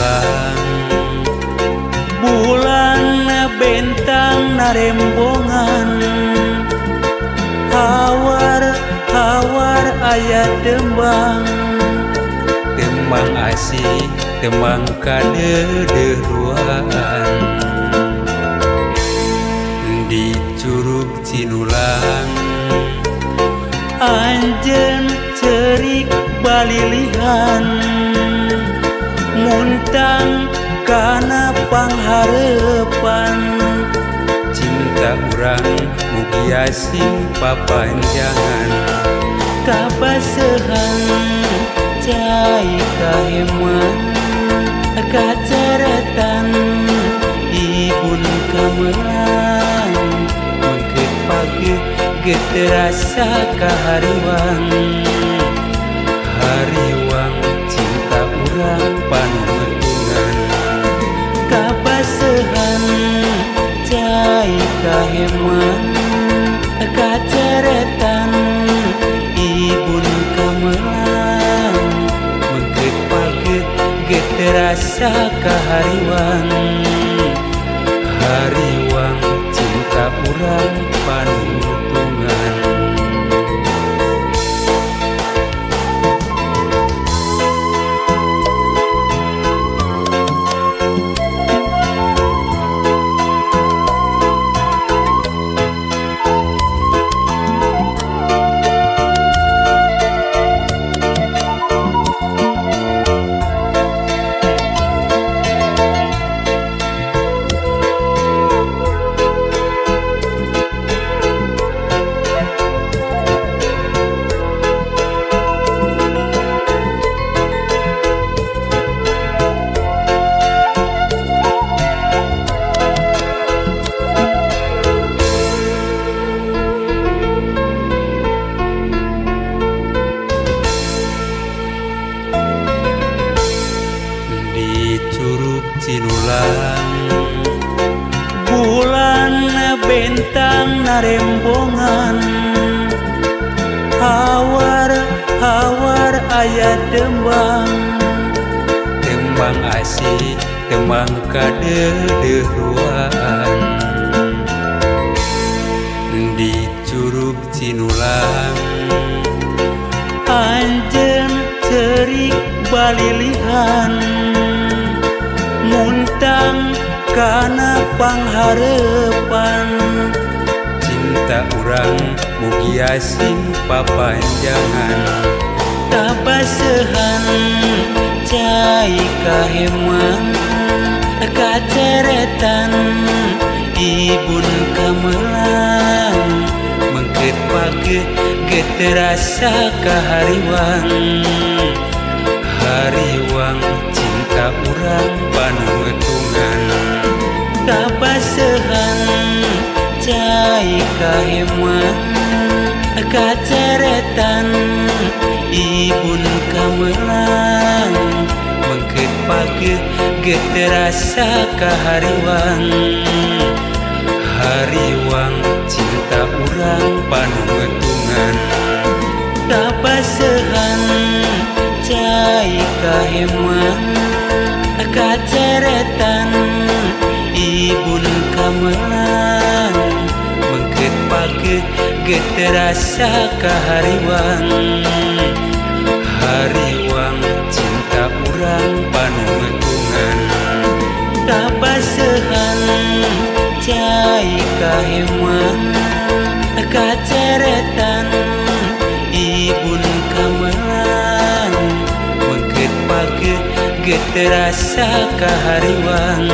Cinulang. Bulan bentang narembongan, hawar hawar aya tembang, tembang asih tembang kadeudeureuan. Di Curug Cinulang anjeun ceurik balilihan, muntang kana panghareupan. Cinta urang mugia sing papanjangan. Kabasehan cai kaheman, kaceretan ibun kamelang, mengket pagi geterasa kahariwang. Hariwang cinta urang panumetungan. Kabasehan cai kaheman, kaceretan ibun kamelang, mengket pagi geterasa kahariwang. Hariwang cinta urang panutungan. Di Curug Cinulang bulan bentang narembongan, hawar hawar aya tembang, tembang asih tembang kadeudeureuan. Di Curug Cinulang anjeun ceurik balilihan, muntang kana panghareupan. Cinta urang mugia sing papanjangan. Kabasehan cai kaheman, kaceretan ibun kamelang, mengket pagi geterasa kahariwang. Hariwang cinta urang panumetungan. Kabasehan cai kaheman, kaceretan ibun kamelang, mengket pagi geterasa kahariwang. Hariwang cinta urang panumetungan. Kabasehan cai kaheman, kaceretan ibun kamelang, mengket pagi geterasa kahariwang. Hariwang cinta urang panumetungan. Kabasehan cai kaheman, kaceretan ibun kamelang, mengket pagi geterasa kahariwang.